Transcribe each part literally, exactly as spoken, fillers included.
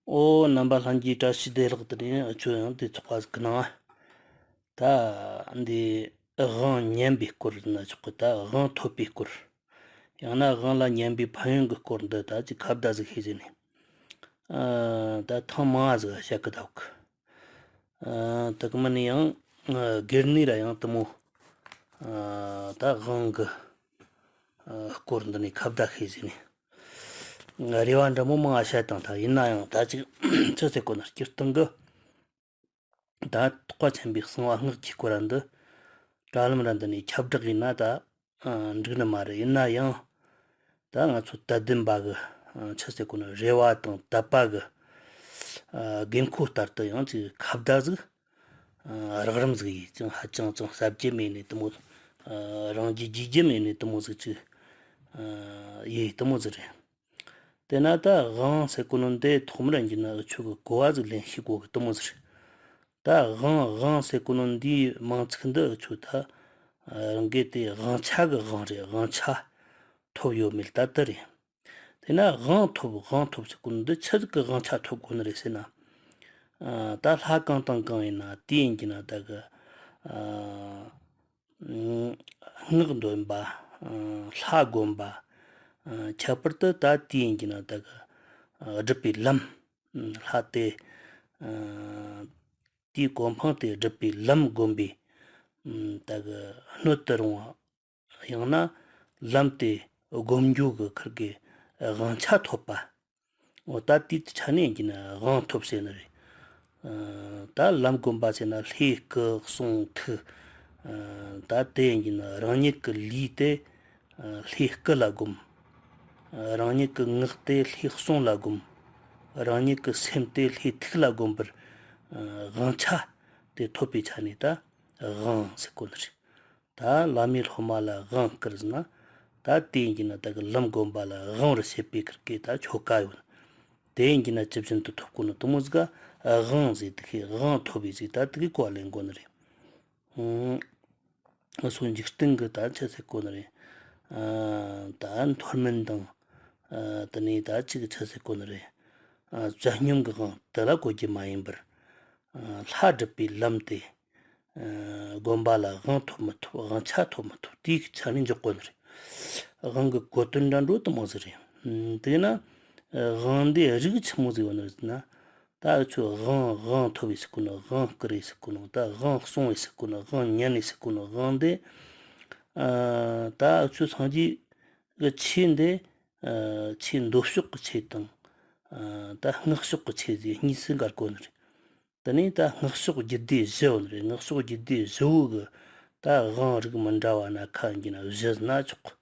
ཨོ། རྣམ་པ་ལྷན་རྒྱས་བཀྲ་ཤིས་བདེ་ལེགས། དེ་ནས་ཁྱོད་ཡང་དེ་ཚོགས་པ་ཟིག་གི་ནང་། ད་འདི་དབང་ཉན་པའི་སྐོར་ན་ཆོག་གི། ད་དབང་ཐོབ་པའི་སྐོར། ཡང་ན་དབང་ལ་ཉན་པའི་ཕན་ཡོན་གྱི་སྐོར་འདི་ད་ཅིག་ཁ་བརྡ་ཟིག་བྱས་ཟིན་ནས། ཨ། ད་ཐེངས་མང་ཟིག་བཤད་གི་འདུག། ཨ། དེ་གི་མིན་ནས་ཡང་། ཨ། སྒེར་ནས་ར་ཡང་དེ་མོ། ཨ། ད་དབང་གི། ཨ། སྐོར་འདི་ནས་ཁ་བརྡ་བྱས་ཟིན་ནས། རེ་བ་འདྲ་མོ་མང་ང་བཤད་བཏང་། ད་ཡིན་ན་ཡང་ད་ཅིག་ཆི་ཟེར་གོ་ན། སྤྱིར་བཏང་གི་ད་ཐེག་པ་ཆེན་པོའི་གསང་བ་སྔགས་ཀྱི་སྐོར་ར་འདི་དྲ་ལམ་ར་འདི་ནས་ཁྱབ་བསྒྲགས་ཡིན་ན་ད། ཨ། འགྲིག་ནི་མ་རེད། ཡིན་ན་ཡང་ད་ང་ཚོ་དད་ལྡན་པ་གི། ཨ། ཆི་ཟེར་གོ་ན། རེ་བ་དང་དད་པ་གི། ཨ། དགོས་མཁོ་ལྟར་དུ་ཡང་ཅིག་ཁ་བརྡ་ཟིག། ཨ། རགས་རིམ་ཟིག་ཡིན་ཀྱང་ཧ་ཅང་ཅང་ཟབ་རྒྱུ་མེད་ནས་དེ་མོ། ཨ། རང་རྒྱུད་རྒྱས་རྒྱུ་མེད་ནས་དེ་མོ་ཟིག་ཅིག། ཨ། ཡིན་དེ་མོ་ཟིག་རེད། དེ་ན་ད་དབང་ཟེར་གོ་ནོ་འདི་ཐོག་མར་ཡིན་གྱི་ན་འུ་ཆོ་གི་གོ་བ་ཟིག་ལེན་ཤེས་དགོས་གི། དེ་མོ་ཟིག་རེད། ད་དབང་དབང་ཟེར་གོ་ནོ་འདིའི་མིང་ཚིག་འདི་འུ་ཆོ་ད། ཨ། རང་གི་དེ་དབང་ཆ་གི་དབང་རེད། དབང་ཆ་ཐོབ་ཡོད་མེད་ད་དེ་རེད། དེ་ན་དབང་ཐོབ། དབང་ཐོབ་ཟེར་གོ་ནོ་འདི་ཆི་ཟིག་གི་དབང་ཆ་ཐོབ་དགོས་ནི་རེད་ཟེར་ན། ཨ། ད་ལྷ་གང་དང་གང་ཡིན་ན་དེ་ཡིན་གྱི་ན་ད་གི། ཨ། སྔགས་འདོན་པ། ཨ། ལྷ་བསྒོམ་པ། ཨ། ཁྱད་པར་དུ་ད་དེ་ཡིན་གྱི་ན་ད་གི། ཨ། སྒྲུབ་པའི་ལམ། ལྷ་དེ། ཨ། དེའི་གོ་འཕང་དེ་སྒྲུབ་པའི་ལམ་བསྒོམ་པའི། ཨ། ད་གི་སྣོད་དུ་རུང་བ། ཡང་ན་ལམ་དེ་བསྒོམ་རྒྱུ་གི་ཁུར་གི་དབང་ཆ་ཐོབ་པ། འོ། ད་དེའི་ཆ་ནས་ཡིན་གྱི་ན་དབང་ཐོབ་ཟེར་ནི་རེད། ཨ། ད་ལམ་བསྒོམ་པ་ཟེར་ན་ལྷའི་སྐུ་གསུང་ཐུགས། ཨ། ད་དེ་ཡིན་གྱི་ན་རང་ཉིད་ཀྱི་ལུས་དེ། ཨ། ལྷའི་སྐུ་ལ་བསྒོམ། ཨ། རང་ཉིད་ཀྱི་ངག་དེ་ལྷའི་གསུང་ལ་བསྒོམ། རང་ཉིད་ཀྱི་སེམས་དེ་ལྷའི་ཐུགས་ལ་བསྒོམ་པར། ཨ། དབང་ཆ་དེ་ཐོབ་པའི་ཆ་ནས་ད་དབང་ཟེར་གོ་ནི་རེད། ད་བླ་མས་སློབ་མ་ལ་དབང་བསྐུར་ཟེར་ན། ད་དེ་ཡིན་གྱི་ན་ད་གི་ལམ་བསྒོམ་པ་ལ་དབང་བར་བྱེད་པའི་ཁུར་གི་ད་ཆོ་ག་ཡོད། དེ་ཡིན་གྱི་ན་ཇི་བཞིན་དུ་ཐོབ་གོ་ནོ་དེ་མོ་ཟིག་ག་དབང་ཟེར། དེ་གི་དབང་ཐོབ་པའི་ཟིག་ད་དེ་གི་གོ་བ་ལེན་དགོས་ནི་རེད། ཨང་། སོ་འཇིག་རྟེན་གི་ད་ཆི་ཟེར་གོ་ནི་རེད། ཨ། ད་མཐོ་དམན་དང་། ཨ། དེ་ནས་ད་ཅིག་ཆི་ཟེར་གོ་ནི་རེད། ཨ། བྱ་སྙོམས་གི་དབང་དེ་ལ་གོ་རྒྱུ་མ་ཡིན་པར། ཨ། ལྷ་སྒྲུབ་པའི་ལམ་དེ། ཨ། བསྒོམ་པ་ལ་དབང་ཐོབ་མི་ཐོབ། དབང་ཆ་ཐོབ་མི་ཐོབ། དེའི་ཆ་ནས་འཇོག་དགོས་ནི་རེད། དབང་གི་གོ་དོན་འདྲ་འགྲོ་དེ་མོ་ཟིག་རེད། ཨ། དེས་ན། ཨ། དབང་འདི་རིགས་ཆི་མོ་ཟིག་ཡོད་ནི་རེད་ཟེར་ན། ད་འུ་ཆོས་དབང་དབང་ཐོབ་པའི་ཟེར་གོ་ནོ། དབང་བསྐུར་བའི་ཟེར་གོ་ནོ། ད་དབང་སྲུང་བའི་ཟེར་གོ་ནོ། དབང་ཉན་ནས་ཟེར་གོ་ནོ། དབང་འདི། ཨ། ད་འུ་ཆོས་སངས་རྒྱས་ཀྱི་ཆོས་འདི། ཨ། ཆོས་མདོ་ཕྱོགས་ཀྱི་ཆོས་དང་། ཨ། ད་སྔགས་ཕྱོགས་ཀྱི་ཆོས་ཟེར་གཉིས་སུ་འགལ་གོ་ནི་རེད། དེ་ནས་ད་སྔགས་ཕྱོགས་རྒྱུད་སྡེ་བཞི་ཡོད་ནི་རེད། སྔགས་ཕྱོགས་རྒྱུད་སྡེ་བཞི་བོ་གི་ད་དབང་རིགས་མི་འདྲ་བ་སྣ་ཁ་ཡིན་གྱི་ན་བཞི་ཟེར་ན་ཆོག།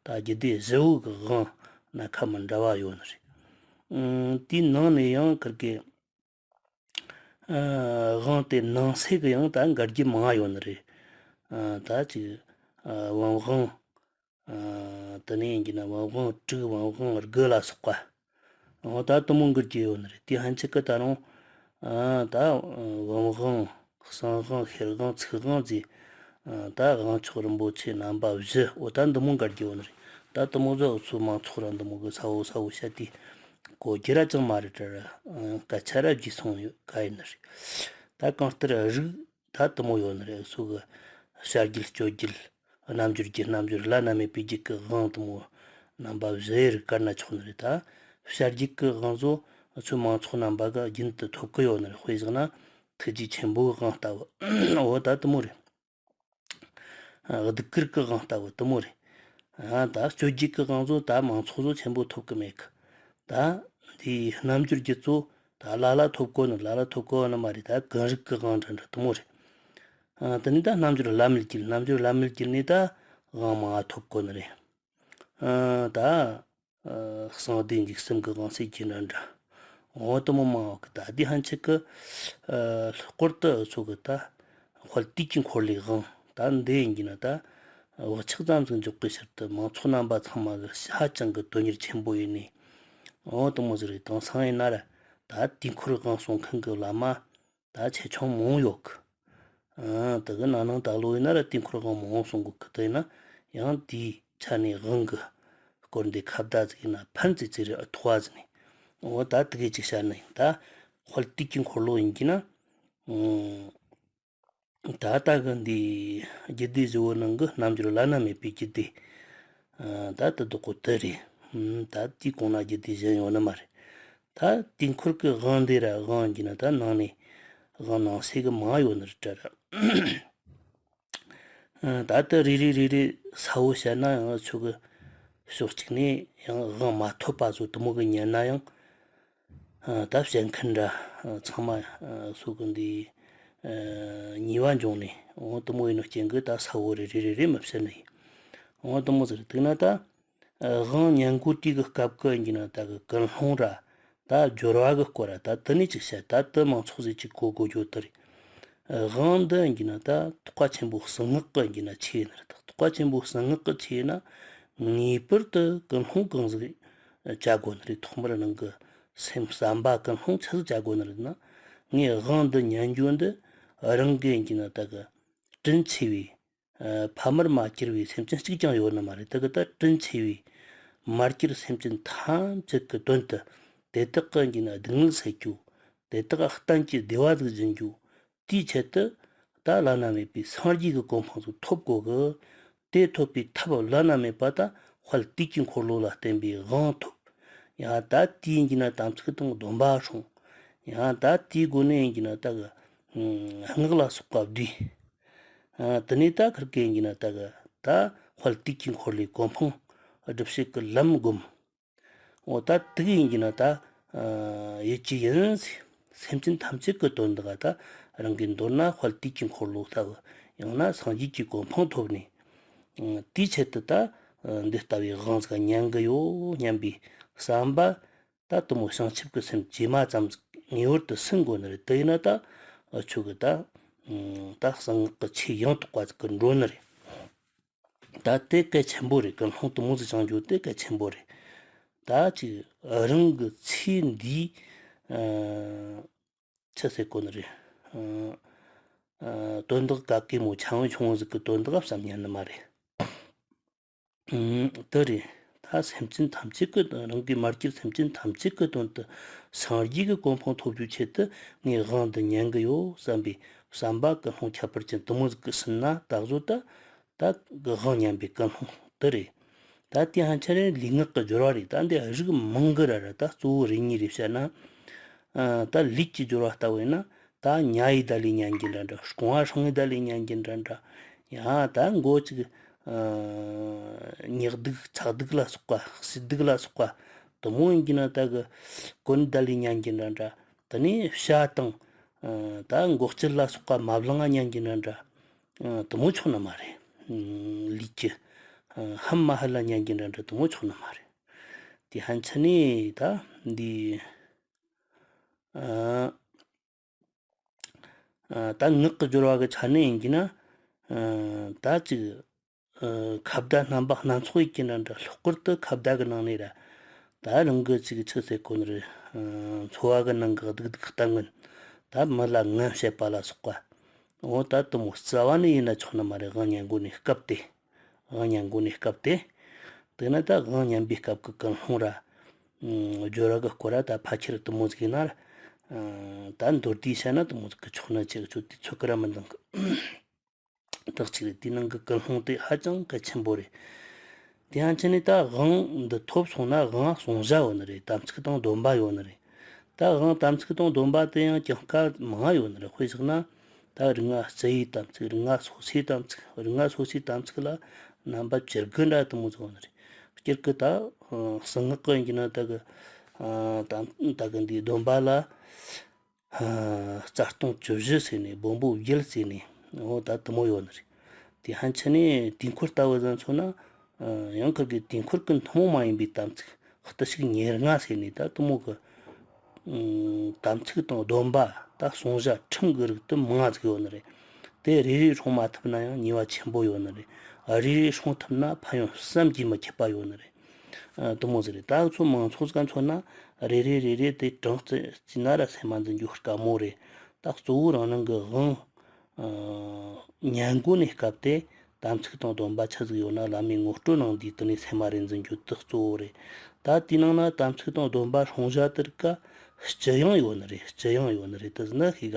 ད་རྒྱུད་སྡེ་བཞི་བོ་གི་དབང་སྣ་ཁ་མི་འདྲ་བ་ཡོད་ནི་རེད། ཨང་། དེའི་ནང་ནས་ཡང་ཁུར་གི། ཨ། དབང་དེ་ནང་གསེས་གི་ཡང་ད་འགལ་རྒྱུ་མང་ཡོད་ནི་རེད། ཨ། ད་ཅིག། ཨ། བམ་དབང་། ཨ། དེ་ནས་ཡིན་གྱི་ན་བམ་དབང་དྲུག། བམ་དབང་དགུ་ལ་སོགས་པ། འོ། ད་དེ་མོ་འགལ་རྒྱུ་ཡོད་ནི་རེད། དེ་ཕན་ཆད་ཀི་ད་རུང་། ཨ། ད་བམ་དབང་། གསང་དབང་། ཤེར་དབང་། ཚིག་དབང་ཟེར། ཨ། ད་དབང་ཆོག་རིན་པོ་ཆེ་རྣམ་པ་བཞི། འོ། ད་འདི་མོ་འགལ་རྒྱུ་ཡོད་ནི་རེད། ད་དེ་མོ་ཟིག་འུ་ཚོའི་མང་ཚོགས་ར་འདི་མོ་གི་ཚ་བོ་ཚ་བོ་བཤད་དེ་གོ་རྒྱུ་ར་ཅང་མ་རེད་དྲ་ར། ཨ། སྐད་ཆ་ར་བརྗེད་སོང་ཡོད་ག་ཡིན་ནི་རེད། ད་གང་ལྟར་རིགས་ད་དེ་མོ་ཡོད་ནི་རེད། འུ་ཚོ་གི་བྱ་རྒྱུད་སྤྱོད་རྒྱུད། རྣལ་འབྱོར་རྒྱུད། རྣལ་འབྱོར་བླ་ན་མེད་པའི་རྒྱུད་ཀྱི་དབང་དེ་མོ་རྣམ་པ་བཞི་རིགས་བཀར་ན་ཆོག་ནི་རེད། ད་བྱ་རྒྱུད་ཀྱི་དབང་ཚོ་འུ་ཚོའི་མང་ཚོགས་རྣམ་པ་གིས་རྒྱུན་དུ་ཐོབ་ཀྱི་ཡོད་ནི་རེད། དཔེ་བཞག་ན་ཐུགས་རྗེ་ཆེན་པོའི་དབང་ལྟ་བུ། འོ། ད་དེ་མོ་རེད། ཨ། གདུགས་དཀར་གྱི་དབང་ལྟ་བུ་དེ་མོ་རེད། ཨ། ད་སྤྱོད་རྒྱུད་ཀྱི་དབང་ཚོ་ད་མང་ཚོགས་ཚོ་ཆེན་པོ་ཐོབ་ཀྱི་མེད་གི། ད་འདི་རྣལ་འབྱོར་རྒྱུད་ཚོ་ད་ལ་ལ་ཐོབ་གོ་ནི། ལ་ལ་ཐོབ་གོ་ནི་མ་རེད། ད་གང་རིགས་ཀྱི་དབང་འདྲ་འདྲ་དེ་མོ་རེད། ཨ། དེ་ནས་ད་རྣལ་འབྱོར་བླ་མེད་རྒྱུད། རྣལ་འབྱོར་བླ་མེད་རྒྱུད་ནས་ད་དབང་མང་ང་ཐོབ་གོ་ནི་རེད། ཨ། ད། ཨ། གསང་བདེ་འཇིགས་གསུམ་གྱི་དབང་ཟེར་རྒྱུ་འདྲ་འདྲ། འོ། དེ་མོ་མང་བ་གི། ད་འདི་ཕན་ཆད་ཀི། ཨ། ལྷག་པར་དུ་འུ་ཚོ་གི་ད་དཔལ་དུས་ཀྱི་འཁོར་ལོའི་དབང་ད་འདི་ཡིན་གྱི་ན། ད་བག་ཆགས་ཙམ་ཟིག་འཇོག་གི་ཕྱིར་དུ་མང་ཚོགས་རྣམ་པ་ཚང་མ་གི་ཧ་ཅང་གི་དོན་གཉེར་ཆེན་པོ་ཡིན་ནི། འོ། དེ་མོ་ཟིག་རེད། དེང་སང་ཡིན་ན་ར་ད་དུས་འཁོར་དབང་གསུང་མཁན་གི་བླ་མ་ད་ཆེ་ཆུང་མང་ཡོད་གི། ཨ། དེ་གི་ན་ནིང་ད་ལོ་ཡིན་ན་ར་དུས་འཁོར་དབང་མང་གསུང་གི་གི། དེ་ཡིན་ན་ཡང་དེའི་ཆ་ནས་དབང་གི་སྐོར་འདི་ཁ་བརྡ་ཟིག་ཡིན་ན་ཕན་ཙི་ཙི་རེད། ཨ། ཐོག་བ་ཟིག་ནས། འོ་ད་དེ་གས་ཅིག་བཤད་ན་ཡང་ད་དཔལ་དུས་ཀྱི་འཁོར་ལོ་ཡིན་གྱི་ན། ཨང་། ད་ལྟ་གི་འདི་རྒྱུད་སྡེ་བཞི་བོ་ནང་གི་རྣལ་འབྱོར་བླ་ན་མེད་པའི་རྒྱུད་སྡེ། ཨ། ད་དེ་དག་གོ་དེ་རེད། ཨུམ། ད་དེའི་གོང་ན་རྒྱུད་སྡེ་གཞན་ཡོད་ནི་མ་རེད། ད་དུས་འཁོར་གི་དབང་འདི་ར་དབང་གྱི་ན་ད་ནང་ནས་དབང་ནང་གསེས་གི་མང་ཡོད་ནི་རེད་དྲ་ར། ཨ། ད་དེ་རེ་རེ་རེ་རེ་གསལ་བོ་བཤད་ན་ཡང་ཆོག་གི། ཕྱོགས་གཅིག་ནས་ཡང་དབང་མ་ཐོབ་པ་ཚོ་དེ་མོ་གི་ཉན་ན་ཡང་། ཨ། ད་བཤད་མཁན་འདྲ། ཨ། ཚང་མ། ཨ། སོ་གི་འདི། ཨ། ཉེས་པ་འབྱུང་ནས། འོ་དེ་མོ་ཡིན་ནོ་རྐྱེན་གྱིས་ད་གསལ་བོ་རེ་རེ་རེ་རེ་མི་བཤད་ནི་ཡིན། འོ་དེ་མོ་ཟིག་རེད། དེ་ན་ད། ཨ། དབང་ཉན་གོ་དུས་ཀྱི་སྐབས་ཀྱི་ཡིན་གྱི་ན་ད་གི་ཀུན་སློང་ར། ད་སྦྱོར་བ་གི་སྐོར་ར་ད་དེ་ནས་ཅིག་བཤད། ད་དེ་མང་ཚོགས་ཟིག་ཅིག་གོ་དགོས་རྒྱུ་དེ་རེད། དབང་འདི་ཡིན་གྱི་ན་ད་ཐེག་པ་ཆེན་པོ་གསང་སྔགས་ཀྱི་ཡིན་གྱི་ན་ཆོས་ཡིན་ནི་རེད། ཐེག་པ་ཆེན་པོ་གསང་སྔགས་ཀྱི་ཆོས་ཡིན་ན་ངེས་པར་དུ་ཀུན་སློང་གང་ཟིག་བྱ་དགོས་ནི་རེད། ཐོག་མར་ནང་གི་སེམས་བསམ་པ་ཀུན་སློང་ཆི་ཟིག་བྱ་དགོས་ནི་རེད་ན། ངས་དབང་འདི་ཉན་རྒྱུ་འདི་རང་གི་ཡིན་གྱི་ན་ད་གི་དྲིན་ཆེ་བའི། ཨ། ཕ་མར་མ་གྱུར་བའི་སེམས་ཅན་གཅིག་ཀྱང་ཡོད་ནི་མ་རེད། དེ་གི་ད་དྲིན་ཆེ་བའི་མར་གྱུར་སེམས་ཅན་ཐམས་ཅད་ཀྱི་དོན་དུ་དེ་དག་གི་ཡིན་གྱི་ན་སྡུག་བསྔལ་སེལ་རྒྱུ། དེ་དག་གཏན་གྱི་བདེ་བ་ཟིག་སྦྱིན་རྒྱུ། དེའི་ཆེད་དུ་ད་བླ་ན་མེད་པའི་སངས་རྒྱས་ཀྱི་གོ་འཕང་ཚོ་ཐོབ་དགོས་གི། དེ་ཐོབ་པའི་ཐབས་བླ་ན་མེད་པ་ད་དཔལ་དུས་ཀྱི་འཁོར་ལོ་ལ་བརྟེན་པའི་དབང་ཐོབ། ཡང་ད་དེའི་ཡིན་གྱི་ན་དམ་ཚིག་དང་སྡོམ་པ་སྲུང་། ཡང་ད་དེའི་སྒོ་ནས་ཡིན་གྱི་ན་ད་གི་སྔགས་ལ་སོགས་པ་བསྡུས། ཨ། དེ་ནས་ད་ཁིར་གི་ཡིན་གྱི་ན་ད་གི་ད་དཔལ་དུས་ཀྱི་འཁོར་ལོའི་གོ་འཕང་སྒྲུབ་བྱེད་ཀྱི་ལམ་བསྒོམ། འོ་ད་དེ་གི་ཡིན་གྱི་ན་ད། ཨ། ཡིད་ཀྱི་ཡིན། སེམས་ཅན་ཐམས་ཅད་ཀྱི་དོན་དག་ད་རང་གིས་མདོར་ན་དཔལ་དུས་ཀྱི་འཁོར་ལོ་ལྟ་བུ། ཡང་ན་སངས་རྒྱས་ཀྱི་གོ་འཕང་ཐོབ་ནས། ཨ། དེའི་ཆེད་དུ་ད། ཨ། འདི་ལྟ་བུའི་དབང་ཟིག་ཉན་གི་ཡོད་སྙམ་པའི་བསམ་པ། ད་དེ་མོ་བྱང་ཆུབ་ཀྱི་སེམས་ཇེ་མ་ཙམ་ཟིག་ངེས་པར་དུ་སེམས་དགོས་ནི་རེད། དེ་ཡིན་ན་ད་ཁྱོད་ཀྱི་ད། ཨ། ད་གསང་སྔགས་ཀྱི་ཆོས་ཡང་དག་པ་ཟིག་གི་འགྲོ་ནི་རེད། ད་དེ་གལ་ཆེན་པོ་རེད། ཀུན་སློང་དེ་མོ་ཟིག་བྱང་རྒྱུ་དེ་གལ་ཆེན་པོ་རེད། ད་ཅིག་རང་གི་ཚེ་འདིའི། ཨ། ཆི་ཟེར་གོ་ནི་རེད། ཨ། ཨ། དོན་དག་ག་གེ་མོ་ཆུང་ཆུང་ཟིག་གི་དོན་དག་བསམ་ཉན་ནི་མ་རེད། ཨུམ། དེ་རེད། ད་སེམས་ཅན་ཐམས་ཅད་ཀྱི། རང་གི་མར་གྱུར་སེམས་ཅན་ཐམས་ཅད་ཀྱི་དོན་དུ་སངས་རྒྱས་ཀྱི་གོ་འཕང་ཐོབ་རྒྱུའི་ཆེད་དུ་ངས་དབང་འདི་ཉན་གི་ཡོད་བསམ་པའི་བསམ་པ་ཀུན་སློང་ཁྱད་པར་ཅན་དེ་མོ་ཟིག་གི་སེམས་ན་ད་གཟོད་ད། ད་གི་དབང་ཉན་པའི་ཀུན་སློང་དེ་རེད། ད་དེ་ཧན་ཆ་རེ་ལུས་ངག་གི་སྦྱོར་བ་རེད། ད་འདི་རིགས་མང་གི་ར་ར། ད་གཙོ་བོ་རེ་གཉིས་རེ་བཤད་ན། ཨ། ད་ལུས་ཀྱི་སྦྱོར་བ་ལྟ་བུ་ཡིན་ན། ད་ཉ་ཡི་བརྡ་ལས་ཉན་གྱི་འདྲ་འདྲ། རྐང་བ་སྲང་ངི་བརྡ་ལས་ཉན་གྱི་འདྲ་འདྲ། ཡང་ད་མགོ་ཅིག་ཨ། ཉག་གདུག་ཚག་གདུག་ལ་སོགས་པ། སྲི་གདུག་ལ་སོགས་པ་དེ་མོ་ཡིན་གྱི་ན་ད་གི་གོན་བརྡ་ལས་ཉན་གྱི་འདྲ་འདྲ། དེ་ནས་བྱ་དང་། ཨ། ད་མགོ་སྐྱིལ་ལ་སོགས་པ་མ་བླངས་ང་ཉན་གྱི་འདྲ་འདྲ། ཨ། དེ་མོ་ཆོག་ནི་མ་རེད། ཨ། ལུས་ཀྱི། ཨ། ཧམ་མ་ཧ་ལ་ཉན་གྱི་འདྲ་འདྲ་དེ་མོ་ཆོག་ནི་མ་རེད། དེ་ཧན་ཆ་ནས་ད་འདི། ཨ། ཨ། ད་ངག་གི་སྦྱོར་བ་གི་ཆ་ནས་ཡིན་གྱི་ན། ཨ། ད་ཅིག་ཨ། ཁ་བརྡ་རྣམ་པ་སྣ་ཚོགས་ཡིན་གྱི་འདྲ་འདྲ། ལྷག་པར་དུ་ཁ་བརྡ་གི་ནང་ནས་ར། ད་རང་གི་ཅིག་ཆི་ཟེར་གོ་ནི་རེད། ཨ། འཚོ་བ་གི་ནང་གི་སྡུག་སྡུག་གཏམ་ངན། ད་མི་ལ་ངན་བཤད་པ་ལ་སོགས་པ། འོ་ད་དེ་མོ་རྩ་བ་ནས་ཡིན་ན་ཆོག་ནི་མ་རེད། དབང་ཉན་གོ་ནས་སྐབས་དེ། དབང་ཉན་གོ་ནས་སྐབས་དེ། དེ་ན་ད་དབང་ཉན་པའི་སྐབས་ཀྱི་ཀུན་སློང་ར། ཨ། སྦྱོར་བ་གི་སྐོར་ར་ད་ཕལ་ཆེར་དེ་མོ་ཟིག་ཡིན་ན་ར། ཨ། ད་མདོར་བསྡུས་བཤད་ན་དེ་མོ་ཟིག་གི་ཆོག་ན་ཆེ་གི་ཆོག་དེ་ཚོད་ཀྱི་ར་མི་འདང་གི། དག་ཅིག་རེད། དེའི་ནང་གི་ཀུན་སློང་དེ་ཧ་ཅང་གལ་ཆེན་པོ་རེད། དེ་ཡང་ཆ་ནས་ད་དབང་འདི་ཐོབ་སོང་ན་དབང་གསུང་བྱ་ཡོད་ནི་རེད། དམ་ཚིག་དང་སྡོམ་པ་ཡོད་ནི་རེད། ད་དབང་དམ་ཚིག་དང་སྡོམ་པ་དེ་ཡང་གྱངས་ཁ་མང་ཡོད་ནི་རེད། དཔེ་བཞག་ན་ད་རིགས་ལྔ་སྤྱི་ཡི་དམ་ཚིག། རིགས་ལྔ་སོ་སོའི་དམ་ཚིག། རིགས་ལྔ་སོ་སོའི་དམ་ཚིག་ལ་རྣམ་པ་བཅུ་དགུ་འདྲ་དེ་མོ་ཟིག་ཡོད་ནི་རེད། སྤྱིར་གི་ད་གསང་སྔགས་ཀྱི་ཡིན་གྱི་ན་ད་གི་ཨ། ད་ད་གི་འདིའི་སྡོམ་པ་ལ། ཨ། རྩ་ལྟུང་བཅུ་བཞི་ཟེར་ནས། སྦོམ་པོ་བརྒྱད་ཟེར་ནས། འོ་ད་དེ་མོ་ཡོད་ནི་རེད། དེ་ཧན་ཆ་ནས་དུས་འཁོར་ལྟ་བུ་ཟིག་མཚོན་ན། ཨ། ཡང་ཁིར་གི་དུས་འཁོར་གི་ཐུན་མོང་མ་ཡིན་པའི་དམ་ཚིག་བརྟུལ་ཞུགས་ཉེར་ལྔ་ཟེར་ནས། ད་དེ་མོ་གི་ཨ། དམ་ཚིག་དང་སྡོམ་པ་ད་གསུང་བྱ་ཁྲིམས་གི་རིགས་དེ་མང་ང་ཟིག་ཡོད་ནི་རེད། དེ་རེ་རེ་སྲུང་མ་ཐུབ་ན་ཡང་ཉེས་པ་ཆེན་པོ་ཡོད་ནི་རེད། རེ་རེ་སྲུང་ཐུབ་ན་ཕན་ཡོན་བསམ་གྱིས་མི་ཁྱབ་པ་ཡོད་ནི་རེད། ཨ། དེ་མོ་ཟིག་རེད། ད་ཚོ་མང་ཚོགས་ཟིག་མཚོན་ན་རེ་རེ་རེ་རེ་དེ་གྲངས་བརྩི་བརྩིས་ན་ར་སེམས་མ་འཛིན་རྒྱུ་དཀའ་མོ་རེད། ད་གཙོ་བོ་རང་རང་གི་དབང་། ཨ། ཉན་གོ་ནས་སྐབས་དེ་ དམ་ཚིག་དང་སྡོམ་པ་ཆི་ཟིག་ཡོད་ན་བླ་མས་ངོ་སྤྲོད་གནང་དུས་དེ་ནས་སེམས་མ་རེ་འཛིན་རྒྱུ་དེ་གཙོ་བོ་རེད། ད་དེའི་ནང་ན་དམ་ཚིག་དང་སྡོམ་པ་སྲུང་བྱ་དེ་རིགས་ཀ་སྤྱི་དབྱིངས་ཡོད་ནི་རེད། སྤྱི་དབྱིངས་ཡོད་ནི་རེད། དེ་ནི་ཤེས་ག་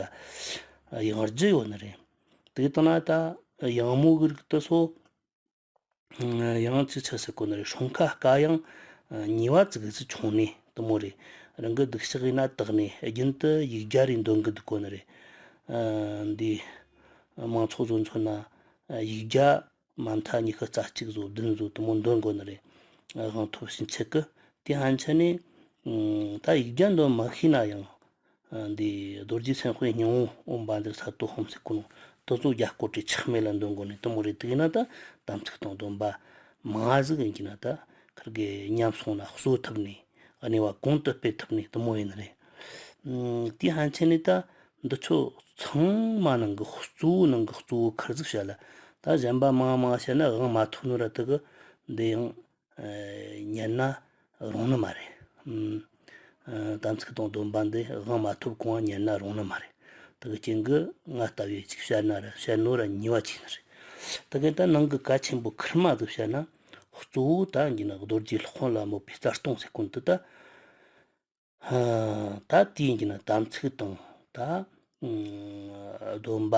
ཡང་རྒྱུ་ཡོད་ནི་རེད། དེ་དང་ན་ད་ཡང་མོ་གི་རིགས་དེ་ཚོ། ཡང་ཅི་ཆི་ཟེར་གོ་ནི་རེད། སྲུང་ཁ་དཀའ་ཡང་ཉེས་པ་ཙི་གི་ཙི་ཆུང་ནི་དེ་མོ་རེད། རང་གི་སྡུག་ཤག་ཡིན་ན་དག་ནི་རྒྱུན་དུ་ཡིག་བརྒྱ་རེ་འདོན་གི་འདུག་གོ་ནི་རེད། འདི་མང་ཚོགས་བཟོ་མཚོན་ན་ཡིག་བརྒྱ་མ་མཐའ་ཉི་ཤུ་རྩ་གཅིག་བཟོ་བདུན་བཟོ་དེ་མོ་འདོན་གོ་ནི་རེད། དབང་ཐོབ་ཕྱིན་ཆད་གི་དེ་ཕན་ཆད་ནས་ད་ཡིག་བརྒྱ་འདོན་མ་ཤེས་ན་ཡང་། རྡོ་རྗེ་སེམས་དཔའི་སྙིང་པོ་ཨོཾ་བཛྲ་སཏྭ་ཧཱུྃ་ཟེར་གོ་ནོ་དེ་ཚོ་བརྒྱ་སྐོར་དྲུག་ཆག་མེད་ལ་འདོན་དགོས་ནི་དེ་མོ་རེད། དེ་ཡིན་ན་ད་དམ་ཚིག་དང་སྡོམ་པ་མང་ཟིག་ཡིན་གྱི་ན་ད་ཁིར་གི་ཉམས་སོང་ན་གསོ་ཐུབ་ནི་གནས་པ་གོང་དུ་སྤེལ་ཐུབ་ནི་དེ་མོ་ཡིན་ནི་རེད། ཨུམ། དེའི་ཕན་ཆད་ནི་ད་འདི་ཚོ་ཚང་མ་ནང་གི་གཙོ་བོ་ནང་གི་གཙོ་བོ་ཁིར་ཟིག་བཤད་ལ། ད་གཞན་པ་མང་མང་བཤད་ན་དབང་མ་ཐོབ་ནོ་ར་དེ་གི་འདི་ཡང་ཉན་ན་རུང་ནི་མ་རེད། ཨུམ། ཨ། དམ་ཚིག་དང་སྡོམ་པ་འདི་དབང་མ་ཐོབ་གོང་ཉན་ན་རུང་ནི་མ་རེད། དེ་གི་རྐྱེན་གི་ང་ལྟ་བུའི་ཅིག་བཤད་ན་ར་བཤད་ནོ་ར་ཉེས་པ་ཆེ་ནི་རེད། དེ་གི་ད་ནང་གི་གལ་ཆེན་པོ་ཁིར་མ་ཟིག་བཤད་ན་གཙོ་བོ་ད་ཡིན་ན་རྡོ་རྗེ་སློབ་དཔོན་ལ་སྨོད་པའི་རྩ་ལྟུང་ཟེར་གོ་ནོ་དེ་ད། ཨ། ད་དེ་ཡིན་ན་དམ་ཚིག་དང་ད་ཨུམ་སྡོམ་པ་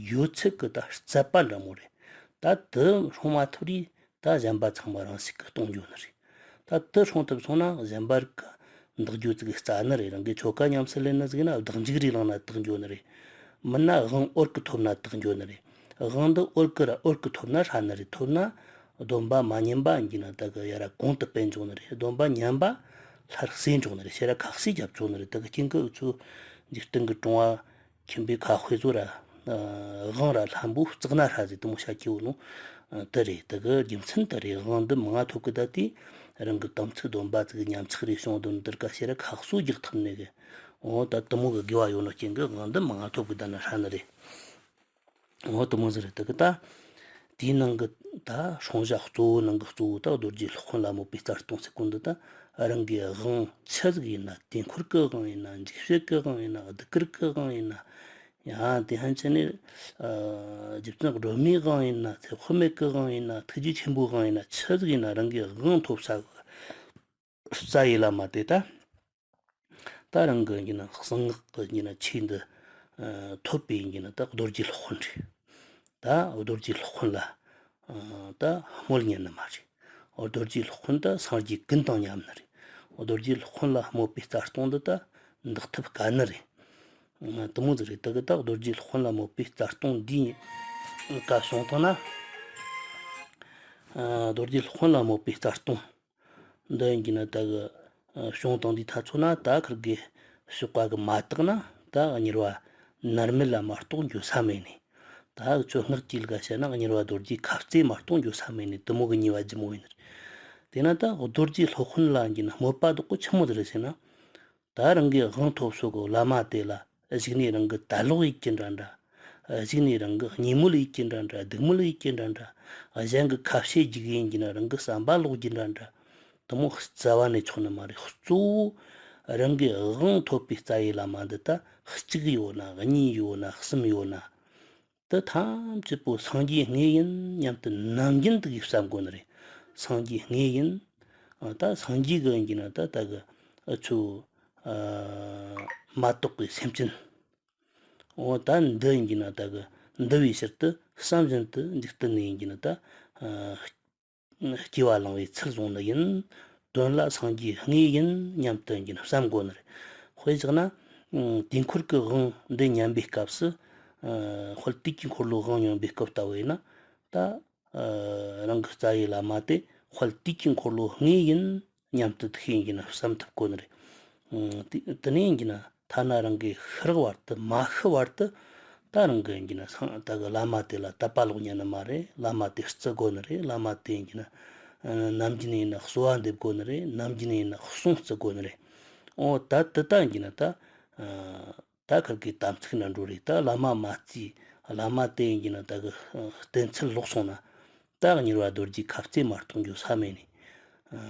ཡོད་ཚད་ཀྱི་ད་རྩད་པ་འདྲ་མོ་རེད། ད་དེ་སྲུང་མ་ཐུབ་རེད། ད་གཞན་པ་ཚང་མ་རང་སྲིད་ཀྱི་གཏོང་རྒྱུ་ནི་རེད། ད་དེ་སྲུང་ཐུབ་སོང་ན་གཞན་པ་རིགས་ཀྱི་འདག་རྒྱུ་ཙིག་རྩ་ནི་རེད། རང་གི་ཆོ་ག་ཉམས་སུ་ལེན་ནི་ཟིག་ན་བདག་འཇུག་རེ་བླངས་ན་དག་འགྱོ་ནི་རེད། མིན་ན་དབང་འོལ་གྱི་ཐོབ་ན་དག་འགྱོ་ནི་རེད། དབང་འདི་འོལ་གྱི་ར་འོལ་གྱི་ཐོབ་ན་ཧྲ་ནི་རེད། ཐོབ་ན་སྡོམ་པ་མ་ཉམས་པ་ཡིན་གྱི་ན་ད་གི་ཡ་ར་གོང་དུ་སྤེལ་འཇོག་ནི་རེད། སྡོམ་པ་ཉམས་པ་སླར་གསོས་འཇོག་ནི་རེད། ཤེས་ར་ཁ་གསོས་རྒྱབ་འཇོག་ནི་རེད། ད་གི་རྐྱེན་གི་འུ་ཚོ་འཇིག་རྟེན་གི་གྲོང་བ་ཁྱིམ་པའི་ཁ་དཔེ་ཚོ་ར་དབང་ར་ལྷན་པོ་བརྩེགས་ན་ཧྲ་ཟེར་དེ་མོ་བཤད་ཀྱི་ཡོད་ནོ་དེ་རེད། ད་གི་རྒྱུ་མཚན་དེ་རེད། དབང་འདི་མང་ཐོབ་གི་ད་དེ་རང་གི་དམ་ཚིག་སྡོམ་པ་ཙིག་ཉམས་ཆག་རེ་བྱུང་དོན་དེར་ཀ་ཤེས་ར་ཁ་གསོ་རྒྱག་ཐུབ་ནི་གི། འོ་ད་དེ་མོ་གི་དགེ་བ་ཡོད་ནོ་རྐྱེན་གི་དབང་འདི་མང་ཐོབ་གི་ད་ན་ཧྲ་ནི་རེད། འོ་དེ་མོ་ཟིག་རེད། དེ་གི་ད་དེའི་ནང་གི་ད་སྲུང་བྱ་གཙོ་བོ་ནང་གི་གཙོ་བོ་ད་རྡོ་རྗེ་སློབ་དཔོན་ལ་སྨོད་པའི་རྩ་ལྟུང་ཟེར་གོ་ནོ་དེ་ད་རང་གི་དབང་ཆི་ཟིག་ཡིན་ན། དུས་འཁོར་གི་དབང་ཡིན་ན། འཇིགས་བྱེད་གི་དབང་ཡིན་ན། གདུགས་དཀར་གི་དབང་ཡིན་ན། ཡང་དེ་ཕན་ཆད་ནི་ཨ་རྗེ་བཙུན་སྒྲོལ་མའི་དབང་ཡིན་ན། ཚེ་དཔག་མེད་གི་དབང་ཡིན་ན། ཐུགས་རྗེ་ཆེན་པོའི་དབང་ཡིན་ན། ཆི་ཟིག་ཡིན་ན་རང་གི་དབང་ཐོབ་ས་གི་རྩ་བའི་བླ་མ་དེ་ད། ད་རང་གི་ཡིན་ན་གསང་སྔགས་ཀྱི་ཡིན་ན་ཆོས་འདི་ཨ་ཐོབ་པའི་ཡིན་ན་ད་རྡོ་རྗེ་སློབ་དཔོན་རེད། ད་རྡོ་རྗེ་སློབ་དཔོན་ལ་ཨ་ད་སྨོད་ཉན་ནི་མ་རེད། རྡོ་རྗེ་སློབ་དཔོན་ད་སངས་རྒྱས་ཀུན་དང་མཉམ་ནི་རེད། རྡོ་རྗེ་སློབ་དཔོན་ལ་སྨོད་པའི་རྩ་ལྟུང་འདི་ད་འདག་ཐབས་དཀའ་ནི་རེད། ཨ་དེ་མོ་ཟིག་རེད། ད་གི་ད་རྡོ་རྗེ་སློབ་དཔོན་ལ་སྨོད་པའི་རྩ་ལྟུང་འདིའི་བཀའ་བྱུང་བཏང་ན། ཨ་རྡོ་རྗེ་སློབ་དཔོན་ལ་སྨོད་པའི་རྩ་ལྟུང་འདི་ཡིན་གྱི་ན་ད་གི་ཨ་བྱུང་བཏང་དུས་ཐ་ཚོ་ན་ད་ཁིར་གི་གཤོག་པ་གི་མ་དག་ན་ད་དམྱལ་བ་མནར་མེད་ལ་མ་གཏོགས་འགྱོ་ས་མེད་ནི། ད་འུ་ཚོ་སྔགས་ཀྱི་ལུགས་བཤད་ན་དམྱལ་བ་རྡོ་རྗེ་ཁ་རྩེ་མ་གཏོགས་འགྱོ་ས་མེད་ནི་དེ་མོ་གི་ཉེས་པ་ལྗིད་མོ་ཡིན་ནི་རེད། དེས་ན་ད་རྡོ་རྗེ་སློབ་དཔོན་ལ་ཡིན་གྱི་ན་སྨོད་པ་དག་གོ་ཆི་མོ་ཟིག་རེད་ཟེར་ན། ད་རང་གི་དབང་ཐོབ་སོ་གོ་བླ་མ་དེ་ལ་གཞུག་ནས་རང་གི་དད་ལོག་ཡིད་ཀྱི་འདྲ་འདྲ། གཞུག་ནས་རང་གི་གཉིས་མོལ་ཡིད་ཀྱི་འདྲ་འདྲ། སྡིག་མོལ་ཡིད་ཀྱི་འདྲ་འདྲ། གཞན་གྱི་ཁ་བཤད་རྒྱུག་ཡིན་གྱི་ན་རང་གི་བསམ་པ་ལོག་རྒྱུ་འདྲ་འདྲ། དེ་མོ་རྩ་བ་ནས་ཆོག་ནི་མ་རེད། གཙོ་བོ་རང་གི་དབང་ཐོབ་པའི་རྩ་བའི་བླ་མ་འདི་ད་གཅིག་ཡོད་ན་གཉིས་ཡོད་ན་གསུམ་ཡོད་ན། དེ་ཐམས་ཅད་པོ་སངས་རྒྱས་དངོས་ཡིན་སྙམ་དུ་ནམ་རྒྱུན་དུ་གིས་བསམ་དགོས་ནི་རེད། སངས་རྒྱས་དངོས་ཡིན། ཨ་ད་སངས་རྒྱས་གི་ཡིན་གྱི་ན་ད་ད་གི་ཨ་ཚོ་ཨ་མ་གཏོགས་པའི་སེམས་ཅན། འོ་ད་འདི་ཡིན་གྱི་ན་ད་གི་འདི་བའི་ཕྱིར་དུ་བསམ་བཞིན་དུ་འཇིག་རྟེན་ནས་ཡིན་གྱི་ན་ད་ཨ་སྐྱེ་བ་བླང་བའི་ཚུལ་བཟུང་ནི་ཡིན། དོན་ལ་སངས་རྒྱས་དངོས་ཡིན་སྙམ་དུ་ཡིན་གྱི་ན་བསམ་དགོས་ནི་རེད། དཔེ་བཞག་ན་ཨ་དུས་འཁོར་གྱི་དབང་འདི་ཉམས་པའི་སྐབས་སུ་ཨ་དཔལ་དུས་ཀྱི་འཁོར་ལོའི་དབང་ཉམས་པའི་སྐབས་ལྟ་བུ་ཡིན་ན་ད། ཨ་རང་གི་རྩ་བའི་བླ་མ་དེ་དཔལ་དུས་ཀྱི་འཁོར་ལོ་དངོས་ཡིན་སྙམ་དུ་ཐུགས་ཡིན་གྱི་ན་བསམ་ཐུབ་དགོས་ནི་རེད། ཨ་དེ་དེ་ནས་ཡིན་གྱི་ན་ཐ་ན་རང་གི་ཤི་རག་བར་དུ་མ་ཤི་བར་དུ་ད་རང་གི་ཡིན་གྱི་ན་སངས་ད་གི་བླ་མ་དེ་ལ་དད་པ་ལོག་ཉན་ནི་མ་རེད། བླ་མ་དེ་བརྩི་དགོས་ནི་རེད། བླ་མ་དེ་ཡིན་གྱི་ན་ཨ་ནམ་རྒྱུན་ཡིན་ན་གསོལ་བ་འདེབས་དགོས་ནི་རེད། ནམ་རྒྱུན་ཡིན་ན་གསུང་བརྩི་དགོས་ནི་རེད། འོ་ད་དེ་ད་ཡིན་གྱི་ན་ད་ཨ། ད་ཁིར་གི་དམ་ཚིག་ནང་འགྲོ་རེད། ད་བླ་མ་མ་བརྩིས། བླ་མ་དེ་ཡིན་གྱི་ན་ད་གི་བསྟེན་ཚུལ་ལོག་སོང་ན། ད་དམྱལ་བ་རྡོ་རྗེ་ཁ་རྩེ་མ་གཏོགས་འགྱོ་ས་མེད་ནི།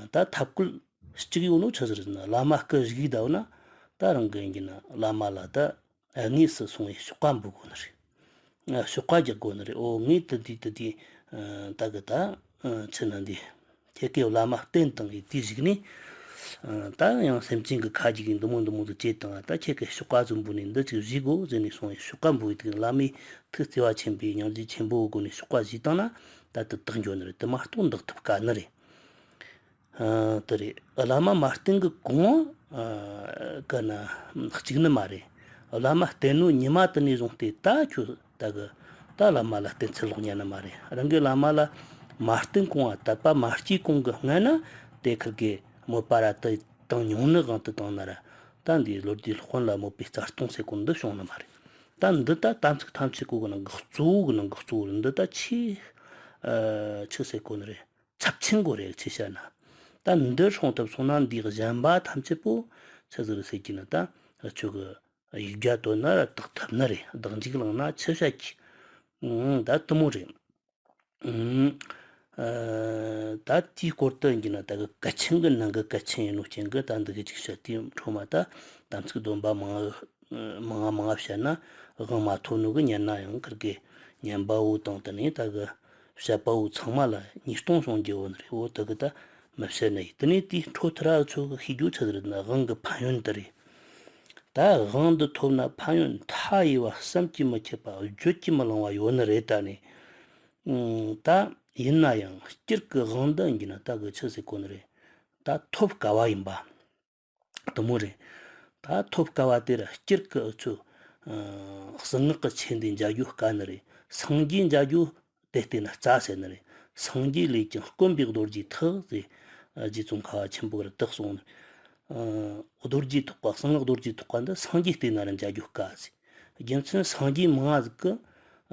ད་ཐབས་བཀོད་གཅིག་ཡོད་ནོ་ཆི་ཟིག་རེད་ཟེར་ན། བླ་མ་སྐུ་བཞུགས་བསྡད་ན་ད་རང་གི་ཡིན་གྱི་ན་བླ་མ་ལ་ད་དངོས་སུ་སོང་བའི་ཞོགས་པ་འབུལ་དགོས་ནི་རེད། ཨ་གཤོག་པ་རྒྱག་དགོས་ནི་རེད། ཨོ་ངས་དེ་འདི་དེ་འདི་ཨ་ད་གི་ད་ཨ་ཆི་ན་འདི་ཁྱེད་ཀྱི་བླ་མ་བསྟེན་བཏང་གི་དེའི་གཞུག་ནས་ཨ་ད་ཡང་སེམས་ཅན་གྱི་ཁ་རྒྱུག་གི་འདི་མོ་འདི་མོ་འདི་བྱེད་བཏང་། ད་ཁྱེད་ཀྱི་གཤོག་པ་ཟིག་འབུལ་ནས་འདི་ཅིག་བཞེས་དགོས་ཟེར་ནས་སོང་། གཤོག་པ་འབུལ་བའི་དུས་བླ་མས་ཐུགས་བརྩེ་བ་ཆེན་པོས་སྙིང་རྗེ་ཆེན་པོའི་སྒོ་ནས་གཤོག་པ་བཞེས་བཏང་ན་ད་དེ་དག་འགྱོ་ནི་རེད། དེ་མ་གཏོགས་འདག་ཐུབ་དཀའ་ནི་རེད། ཨ་དེ་རེད། བླ་མ་མ་བསྟེན་གི་གོང་ཨ་ག་ན་གཅིག་ནི་མ་རེད། བླ་མ་བསྟེན་ནོ་ཉི་མ་དེ་ནས་བཟུང་སྟེ་ད་ཁྱོད་ད་གི་ད་བླ་མ་ལ་བསྟེན་ཚུལ་ལོག་ཉན་ནི་མ་རེད། རང་གི་བླ་མ་ལ་མ་བསྟེན་གོང་ཨ་དད་པ་མ་སྐྱེས་གོང་གི་སྔ་ན་དེ་ཁུར་གི་མོས་པ་ར་དེ་བཏང་མྱོང་ནི་དབང་དུ་བཏང་ན་ར་ད་འདིའི་ལོ་རྒྱུས་སློབ་དཔོན་ལ་མོས་པའི་རྩ་ལྟུང་ཟེར་གོ་འདི་བྱུང་ནི་མ་རེད། ད་འདི་ད་དམ་ཚིག་ཐམས་ཅད་གོ་གི་ནང་གི་གཙོ་བོ་གི་ནང་གི་གཙོ་བོ་རེད། འདི་ད་ཆེས་ཨ་ཆི་ཟེར་གོ་ནི་རེད། ཚབས་ཆེན་པོ་རེད་ཆི་བཤད་ན། ད་འདི་སྲུང་ཐུབ་སོང་ན་འདིའི་གཞན་པ་ཐམས་ཅད་པོ་ཆི་ཟིག་རེད་ཟེར་གྱི་ན། ད་ཁྱོད་ཀྱི་ཡིག་བརྒྱ་དོན་ན་ར་དག་ཐུབ་ནི་རེད། བདག་འཇུག་བླངས་ན་ཆི་བཤད་ཀྱི། ཨང་ད་དུ་མོ་རེད། ཨང་ཨ་ད་དེའི་སྐོར་དུ་ཡིན་གྱི་ན་ད་གི་གལ་ཆེན་གྱི་ནང་གི་གལ་ཆེན་ཡིན་ནོ་རྐྱེན་གྱིས་ད་འདི་གི་ཅིག་བཤད་དེ་འཕྲོ་མ་ད་དམ་ཚིག་སྡོམ་པ་མང་ང་མང་ང་མང་ང་བཤད་ན་དབང་མ་ཐོབ་ནོ་གི་ཉན་ན་ཡང་ཁུར་གི་ཉན་པ་བོ་དང་དེ་ནས་ད་གི་བཤད་པ་བོ་ཚང་མ་ལ་ཉེས་ལྟུང་སོང་རྒྱུ་བོ་ནི་རེད། འོ་དེ་གི་ད་མི་བཤད་ནི་ཡིན། དེ་ནས་དེའི་འཕྲོ་མཐར་ཨ་ཆོ་གི་ཤེས་རྒྱུ་ཆི་ཟིག་རེད་ན་དབང་གི་ཕན་ཡོན་དེ་རེད། ད་དབང་འདི་ཐོབ་ན་ཕན་ཡོན་མཐའ་ཡས་པ་བསམ་གྱིས་མི་ཁྱབ་པ་བརྗོད་ཀྱིས་མི་ལང་བ་ཡོད་ནི་རེད། ད་ནི་ཨང་ད་ཡིན་ན་ཡང་སྤྱིར་གི་དབང་འདི་ཡིན་གྱི་ན་ད་གི་ཆི་ཟེར་གོ་ནི་རེད། ད་ཐོབ་དཀའ་བ་ཡིན་པ། དུ་མོ་རེད། ད་ཐོབ་དཀའ་བ་དེ་ར་སྤྱིར་གི་ཨུ་ཚོ་ཨ་གསང་སྔགས་ཀྱི་ཆོས་འདི་མཇལ་རྒྱུ་དཀའ་ནི་རེད། སངས་རྒྱས་མཇལ་རྒྱུ་དེ་བལྟས་ན་རྩ་ཟེར་ནི་རེད། སངས་རྒྱས་ལས་ཀྱང་དཀོན་པའི་རྡོ་རྗེ་ཐེག་ཟེར། ཨ་རྗེ་ཙོང་ཁ་བ་ཆེན་པོ་གིས་ར་དེ་གསུངས་ནི། ཨ་རྡོ་རྗེ་ཐེག་པ་གསང་སྔགས་རྡོ་རྗེ་ཐེག་པ་འདི་སངས་རྒྱས་བལྟས་ན་ར་མཇལ་རྒྱུ་དཀའ་ཟེར། རྒྱུ་མཚན་སངས་རྒྱས་མང་ང་ཟིག་གིས་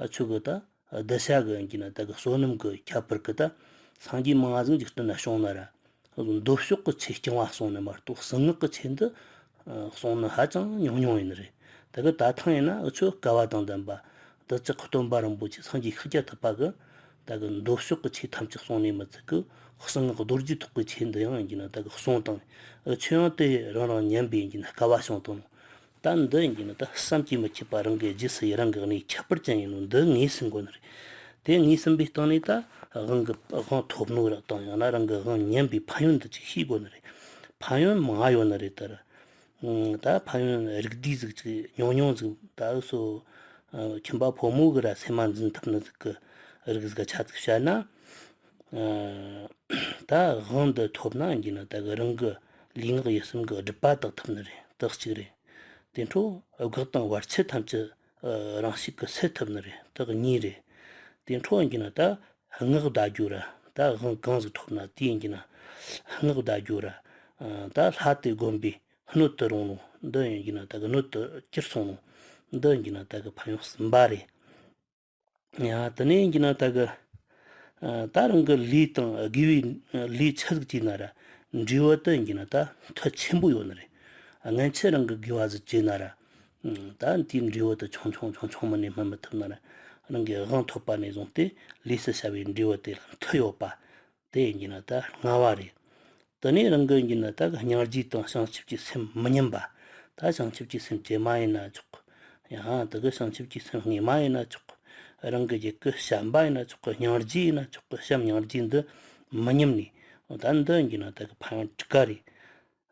ཨ་ཆོ་གི་ད་གདུལ་བྱ་གི་ཡིན་གྱི་ན་ད་གི་བསོད་ནམས་ཀྱི་ཁྱད་པར་གིས་ད་སངས་རྒྱས་མང་ང་ཟིག་འཇིག་རྟེན་ན་བྱུང་ན་ར་མདོ་ཕྱོགས་ཀྱི་ཆོས་རྐྱང་བ་གསུངས་ནི་མ་གཏོགས་གསང་སྔགས་ཀྱི་ཆོས་འདི་ཨ་གསུངས་ནི་ཧ་ཅང་ཉུང་ཉུང་ཡིན་ནི་རེད། ད་གི་ད་ཐེངས་ཡིན་ན་འུ་ཆོ་སྐལ་བ་དང་ལྡན་པ་བདག་ཅག་གི་སྟོན་པ་རིན་པོ་ཆེ་སངས་རྒྱས་ཤཱཀྱ་ཐུབ་པ་གིས་ད་གི་མདོ་ཕྱོགས་ཀྱི་ཆོས་ཐམས་ཅད་གསུངས་ནི་མི་ཚད་གི་གསང་སྔགས་རྡོ་རྗེ་ཐེག་པའི་ཆོས་འདི་ཡང་ཡིན་གྱི་ན་ད་གི་གསུངས་བཏང་། འུ་ཆོ་ཡང་དེ་རང་རང་ཉན་པའི་ཡིན་གྱི་ན་སྐལ་བ་བྱུང་བཏང་ནོ། ད་འདི་ཡིན་གྱི་ན་ད་བསམ་གྱིས་མི་ཁྱབ་པ་རང་གི་རྗེས་སུ་ཡི་རང་གི་གནས་ཁྱད་པར་ཅན་ཡིན་ནོ་འདི་ངོས་ཟིན་དགོས་ནི་རེད། དེ་ངོས་ཟིན་པའི་སྟེང་ནས་ད་དབང་གི་དབང་ཐོབ་ནོ་ར་དང་ཡང་ན་རང་གི་དབང་ཉན་པའི་ཕན་ཡོན་འདི་ཅིག་ཤེས་དགོས་ནི་རེད། ཕན་ཡོན་མང་ང་ཡོད་ནི་རེད་ད་ར། ཨང་ད་ཕན་ཡོན་རིགས་བསྡུས་ཟིག་ཅིག་ཉུང་ཉུང་ཟིག་ད་སོ་ཨ་ཁྱིམ་པ་ཕོ་མོ་གིས་ར་སེམས་མ་འཛིན་ཐུབ་ནི་ཟིག་གི་རིགས་ཟིག་ག་ཆ་ཟིག་བཤད་ན། ཨ་ད་དབང་འདི་ཐོབ་ན་ཡིན་གྱི་ན་ད་གི་རང་གི་ལུས་ངག་ཡིད་གསུམ་གི་སྒྲིབ་པ་དག་ཐུབ་ནི་རེད། དེ་གཅིག་རེད། དེ་འཕྲོ་སྒོག་དང་བར་ཆད་ཐམས་ཅད་ཨ་རང་བཞིན་གྱིས་སེལ་ཐུབ་ནི་རེད། དེ་གཉིས་རེད། དེ་འཕྲོ་ཡིན་གྱི་ན་ད་སྔགས་བཟླ་རྒྱུ་ར་ད་དབང་གང་ཟིག་ཐོབ་ན་དེ་ཡིན་གྱི་ན་སྔགས་བཟླ་རྒྱུ་ར་ཨ་ད་ལྷ་དེ་བསྒོམས་པའི་སྣོད་དུ་རུང་ནོ་འདི་ཡིན་གྱི་ན་ད་གི་སྣོད་དུ་གྱུར་སོང་ནོ་འདི་ཡིན་གྱི་ན་ད་གི་ཕན་ཡོན་གསུམ་པ་རེད། ཡང་དེ་ནས་ཡིན་གྱི་ན་ད་གི་ཨ་ད་རང་གི་ལུས་དང་དགེ་བའི་ལས་ཆི་ཟིག་བྱས་ན་ར་འབྲས་བུ་དེ་ཡིན་གྱི་ན་ད་མཐུ་ཆེན་པོ་ཡོད་ནི་རེད། སྔན་ཆད་རང་གི་དགེ་བ་ཟིག་བྱས་ན་ར་ཨ་ད་དེའི་འབྲས་བུ་དེ་ཆུང་ཆུང་ཆུང་ཆུང་མིན་ནས་སྨིན་མི་ཐུབ་ན་ར་རང་གི་དབང་ཐོབ་པ་ནས་བཟུང་སྟེ་ལས་སུ་བྱ་བའི་འབྲས་བུ་དེ་ལ་མཐུ་ཡོད་པ། དེ་ཡིན་གྱི་ན་ད་ལྔ་བ་རེད། དེ་ནས་རང་གི་ཡིན་གྱི་ན་ད་སྙིང་རྗེ་དང་བྱང་ཆུབ་ཀྱི་སེམས་མི་ཉམས་པ། ད་བྱང་ཆུབ་ཀྱི་སེམས་བཅོས་མ་ཡིན་ན་ཆོག་གི། ཡང་ད་གི་བྱང་ཆུབ་ཀྱི་སེམས་དངོས་མ་ཡིན་ན་ཆོག་གི། རང་གི་རྒྱུད་ཀྱི་བྱམས་པ་ཡིན་ན་ཆོག་གི། སྙིང་རྗེ་ཡིན་ན་ཆོག་གི། བྱམས་སྙིང་རྗེ་འདི་མི་ཉམས་ནས། ད་འདི་ཡིན་གྱི་ན་ད་གི་ཕན་ཡོན་དྲུག་ཀ་རེད།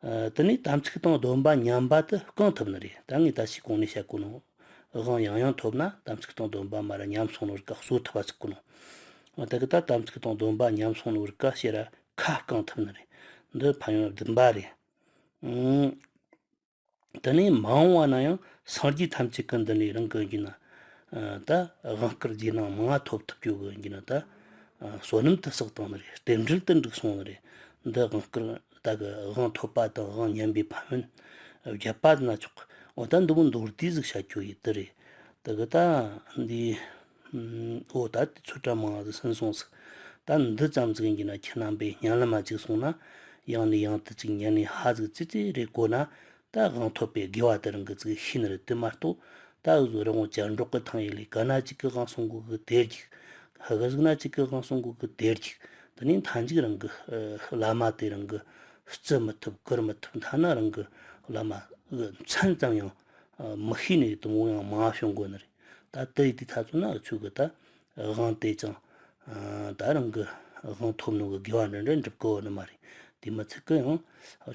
ཨ་དེ་ནས་དམ་ཚིག་དང་སྡོམ་པ་ཉམས་པ་དེ་བསྐང་ཐུབ་ནི་རེད། ད་ངས་ད་ཅི་གོང་ནས་བཤད་གོ་ནོ། དབང་ཡང་ཡང་ཐོབ་ན་དམ་ཚིག་དང་སྡོམ་པ་མར་ར་ཉམས་སོང་ནོ་རིགས་ཀ་གསོ་ཐུབ་པ་ཟེར་གོ་ནོ། ཨ་ད་གི་ད་དམ་ཚིག་དང་སྡོམ་པ་ཉམས་སོང་ནོ་རིགས་ཀ་ཕྱིར་ར་ཁ་བསྐང་ཐུབ་ནི་རེད། འདི་ཕན་ཡོན་བདུན་པ་རེད། ཨང་དེ་ནས་མ་འོངས་པ་ན་ཡང་སངས་རྒྱས་ཐམས་ཅད་ཀྱི་མདུན་ནས་རང་གི་ཡིན་གྱི་ན་ཨ་ད་དབང་བསྐུར་རྗེས་གནང་མང་ང་ཐོབ་ཐུབ་རྒྱུ་གི་ཡིན་གྱི་ན་ད་ཨ་བསོད་ནམས་དེ་བསགས་བཏང་ནི་རེད། རྟེན་འབྲེལ་དེ་འགྲིག་སོང་ནི་རེད། འདི་དབང་བསྐུར་ད་གི་དབང་ཐོབ་པ་དང་དབང་ཉན་པའི་ཕན་ཡོན་བརྒྱད་པ་ན་ཆོག་གི། འོ་ད་འདི་མོ་མདོར་བསྡུས་ཟིག་བཤད་རྒྱུ་ཡིན་དེ་རེད། ད་གི་ད་འདི་ཨུམ་འོ་ད་དེ་ཚོ་གྲ་མང་ཟིག་ཟིན་སོང་ཟིག། ད་འདི་ཙམ་ཟིག་ཡིན་གྱི་ན་ཁྱེད་རྣམ་པས་སྙན་ལམ་མ་ཅིག་སོང་ན་ཡང་ནས་ཡང་དུ་ཅིག་ཉན་ནས་ཧ་ཟིག་ཙི་ཙི་རེ་གོ་ན། ད་དབང་ཐོབ་པའི་དགེ་བ་དེ་རང་གི་ཅིག་ཤེས་ནི་རེད། དེ་མ་གཏོགས་ད་འུ་ཟོ་རི་བོང་ཅལ་འབྲོག་གི་ཐང་ཡིག་ལས་ག་ན་ཅིག་གི་དབང་སོང་གོ་གི་དེར་རྒྱུག། ཧ་ག་ཟིག་ན་ཅིག་གི་དབང་སོང་གོ་གི་དེར་རྒྱུག། དེ་ནས་མཐའ་མཇུག་རང་གི་ཨ་བླ་མ་དེ་རང་གི་བརྩི་མི་ཐུབ་བཀུར་མི་ཐུབ། མཐའ་ན་རང་གི་བླ་མ་གི་མཚན་ཙམ་ཡང་ཨ་མི་ཤེས་ནས་དེ་མོ་ཡང་མང་བྱུང་གོ་ནི་རེད། ད་དེ་ཡི་དུས་ཐ་ཚོ་ན་ཆོས་གི་ད་དབང་དེ་ཅང་ད་རང་གི་དབང་ཐོབ་ནོ་གི་དགེ་བ་འདྲ་འདྲ་འགྲུབ་གི་ནི་མ་རེད། དེ་མི་ཚད་གི་ཡང་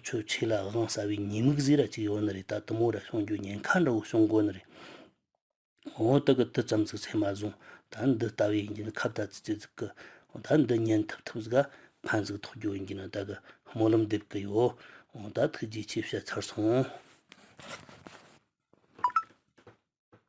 ཆོས་ཆོས་ལ་དབང་ཟ་བའི་ཉེས་དམིགས་ཟིག་ར་ཅིག་ཡོད་ནི་རེད། ད་དེ་མོ་ར་བྱུང་རྒྱུ་ཉེན་ཁ་འདྲ་བོ་བྱུང་གོ་ནི་རེད། འོ་ད་གི་དེ་ཙམ་ཟིག་སེམས་མ་བཟུང་། ད་འདི་ལྟ་བུའི་ཡིན་གྱི་ཁ་བརྡ་ཙི་ཙི་ཟིག་གི། འོ་ད་འདི་ཉན་ཐུབ་ཐུབ་ཟིག་ག་ཕན་ཟིག་ཐོགས་རྒྱུ་ཡིན་གྱི་ན་ད་གི་སྨོན་ལམ་འདེབས་གི་ཡོད། འོ་ད་ཐུགས་རྗེ་ཆེ། བཤད་ཚར་སོང་།